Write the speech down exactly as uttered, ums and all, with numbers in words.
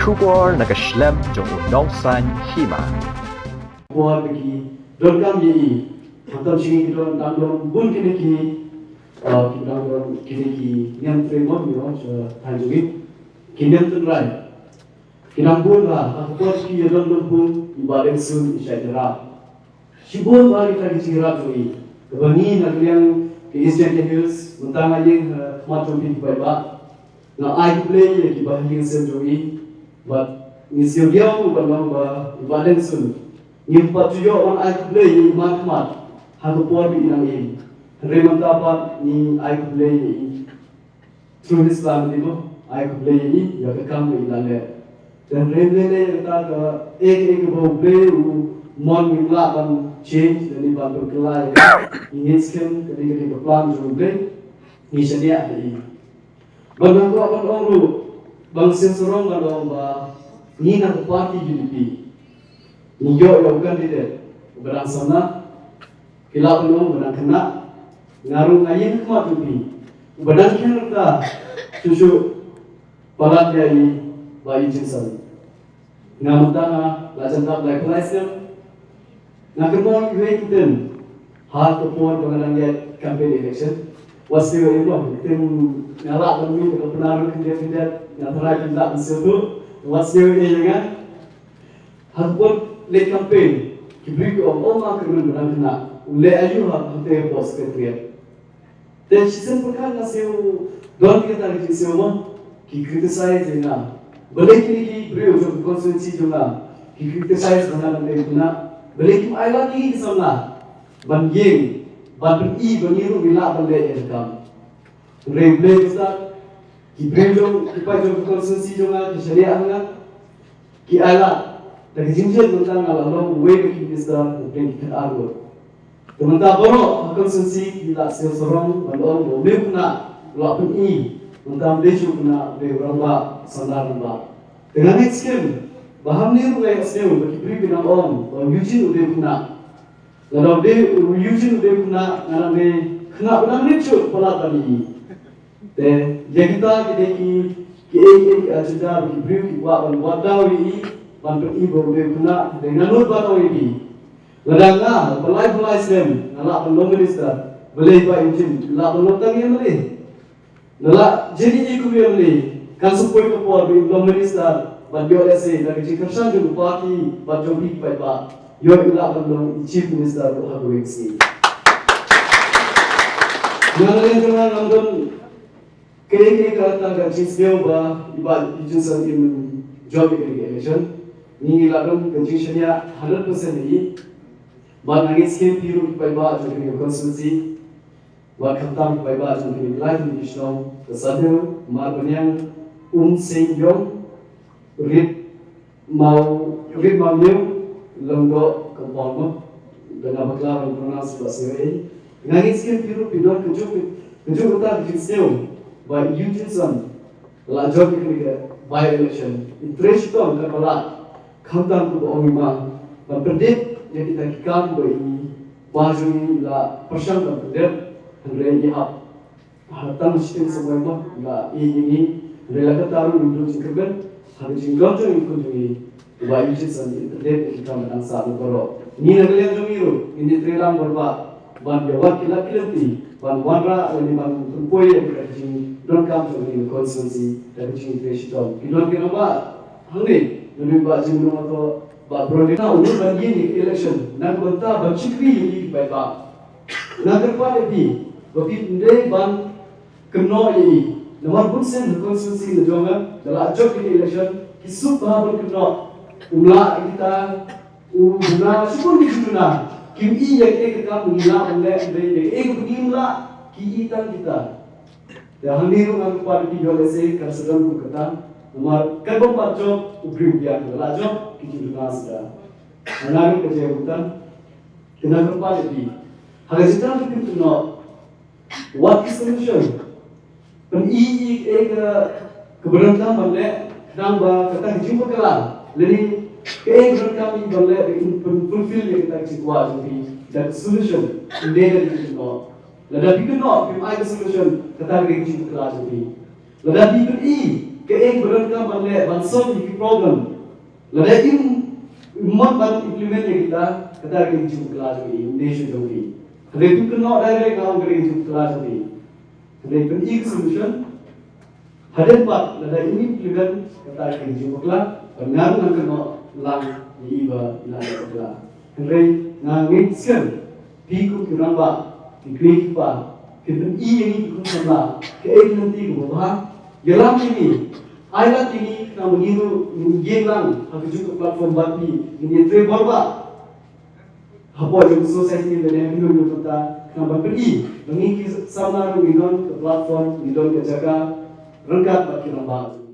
Khubor na ka shlem jong u nongsan hima. Khubor ba ki donkam ïa i. Khamtam shi ki don dang don bun kine ki, uh, ki dang don kine ki niam trei mo, ïa, uh, than jong i. Ki niam tynrai. Ki dang bun ba ha ka por ki ïa don don bun i ba deng sun i shait ïarap. Shibun ba kita ki jingïarap jong i. Kaba ngi na ka liang ka East Jaintia Hills mynta nga ïeng ha khmat jong phi ki paidbah. Nga ai khublei ïa ki bahaïing sem jong i. Bad ngi sngewdiaw ruh ban long ba i Bah Dengsun. Ngim pat ju ïoh ban ai khublei ïa i man khmat ha ka por ba i nang im. Hynrei mynta pat ngi ai khublei ïa i. Through his family mo, ai khublei ïa i ïa ka kam ba i la leh. Te hynrei lei lei ïa kata ka, eh, eh, kaba U Blei u mon ngim lah ban change, lane ban pynkylla ïa ka. Ngi ngeit skhem ka dei ka dei ka plan jong U Blei. Ngi shaniah ha i. Bad nga kwah ban ong ruh, ban sngewsarong ban ong ba ngi na ka party U D P ngi ïoh ïa u candidate uba dang samla, ki lah ban ong uba dang khynnah. Nga ruh nga ïeng ha khmat jong phi uba dang khynnah rta, shuh shuh palat ïa i Bah Eugene Sani. Nga mynta nga la jan dap laiphew lai snem. Nga kynmaw iwei i ktien ha ka por ba nga dang ïaid campaign election. Wat sngewsih ïa i mo, ktien nga lah ban mih da ka Pnar ruh khyndiat khyndiat, nga tharai phin lah ban sngewthuh. Wat sngewsih ïa nga. Ha ka por leit campaign, ki briew ki ong, "Oh, ma kyrmen ba dang khynnah, u leh aïu ha, hangtei hapoh Secretariat?" Te shisien pyrkhat nga sngew don kata ka jingsngew mo, ki criticize ïa nga. Balei kine ki briew jong ka constituency jong nga ki criticize ba nga dang dei khynnah? Balei kim ai lad ïa ngi ki samla ban ïeng, ban pyni ba ngi ruh ngi lah ban leh ïa ka kam? Hynrei Blei u stad, ki briew jong, ki paid jong ka constituency jong nga ki shaniah ha nga. Ki ai lad, da ka jingjied mynta nga la long uwei na ki minister hapdeng ki khatar ngut. Te mynta baroh ha constituency ki la sngewsarong ban ong ba u dei u khynnah u la pyni, mynta um dei shuh u khynnah, u dei u rangbah, u samla rangbah. Te nga ngeit skhem ba hangne ruh nga ïohsngew ba ki briew ki nang ong ba u Eugene u dei u khynnah. Lada u dei u Eugene u dei u khynnah, nga nang dei khynnah ba dang rit shuh palat ban ïohi. Te ïa kita ki dei ki, kiei kiei ki agenda ba ki briew ki kwah ban wad daw ïa i, ban pyni ba u dei u khynnah. Te nga nud ban ong ïa phi, lada nga ba lai ba lai snem nga lah ban long minister, balei Bah Eugene u lah ban long tang M L A? Lada jin i kum M L A kan sa poi ka por ba i long minister, bad ïoh lehse da ka jingkyrshan jong ka party bad jong phi ki paidbah, ïoh i lah ban long i chief minister ruh ha kawei ka sngi. Nga la ïa kynmaw ngam don kaei kaei kata ka jingsngew ba i Bah Eugene Sani im jop ïa kane ka election. Ngi la don ka jingshaniah hundred percent ïa i. Bad nga ngeit skhem phi ruh ki paidbah jong kane ka constituency, bad khamtam ki paidbah jong kane ka lai tylli ki shnong, ka Sadew, Marbaniang, Umseiñiong, Rit Maw, Rit Mawniew, Lyngdoh, Kampong mo. Da nga bakla ban pronounce ba sngewei. Nga ngeit skhem phi ruh phi don kajuh, kajuh kata ka jingsngew ba Eugene Sani la jop ïa kane ka by election. I trei shitom kan palat, khamtam kumba ong i ma, ban pyndep ïa kita ki kam ba i Bah jong ngi la pyrshang ban pyndep, hynrei i hap ha tang shiteng samoi mo, la ïeit ïa ngi, hynrei la katta ruh ngim duh jingkyrmen ha ka jingdon jong i khun jong ngi. Bah Eugene Sani i pyndep ïa ki kam ba dang sah bad baroh. Ngi na ka liang jong ngi ruh ngin ïatreilang bad bah ban ïa wad ki lad ki lynti ban wanrah lane ban pynpoi ïa ka jingdonkam jong ngi na constituency da ka jingtrei shitom. Ki don ki rangbah hangne, naduh Bah Jingmyntoi, Bah Brodie, na u ban ïeng ïa ka election na ka bynta ban shakri ïa ki paidbah. Nga kyrpad ïa phi ba phi ym dei ban kynnoh ïa i. Namar bun sien ha constituency la jong nga, da la jop ïa ka election, ki suk bha ban kynnoh. Um lah ïa kita, u duna, shibun ki jingduna. Kim i ïa kaei ka kam ba ngi lah ban leh, hynrei ïa kaei kaba ngim lah, ki i tang kita. Te hangne ruh nga kyrpad ïa phi, ïoh lehse kan sa don kum kata. Namar katba ym pat jop u briew u biang, da la jop ki jingduna suda. Nga ruh ka jingkyrpad. Te nga kyrpad ïa phi, ha ka jingtang ba phin kynnoh, wat ki solution. Pyni i kaei ka, kaba donkam ban leh, khnang ba kata ka jingbakla lane kaei ka donkam i ban leh, ba in pyn-, fulfill ïa kata ka jingkwah jong phi da ka solution. Ym dei da ka jingkynnoh. Lada phi kynnoh, phim ai ka solution, kata ka dei ka jingbakla jong phi. Lada phi pyni, Kaei ba donkam ban leh ban solve ïa ki problem. Lada im, im mon ban implement ïa kita, kata ka dei ka jingbakla jong ngi, ym dei shuh jong ngi. Hynrei phin kynnoh direct nga ong ka dei ka jingbakla jong ngi. Hynrei pyni ka solution. Hadien pat lada im implement, kata ka dei ka jingbakla. Bad nga ruh ngan kynnoh lang ïa i ba i la ïoh bakla. Hynrei nga ngeit skhem, phi kum ki rangbah, ki kmie ki kpa, phin pyni ïa ngi ki khun samla kaei ka lynti kaba bha. Ïalam ïa ngi, ai lad ïa ngi khnang ba ngi ruh ngin ïeng lang ha kajuh ka platform bad phi, ngin ïatrei bor bha hapoh jong ka society lane ha ki hynmen ka bynta, khnang ban pyni ba ngi ki samla ruh ngi don ka platform, ngi don ka jaka ryngkat bad ki rangbah.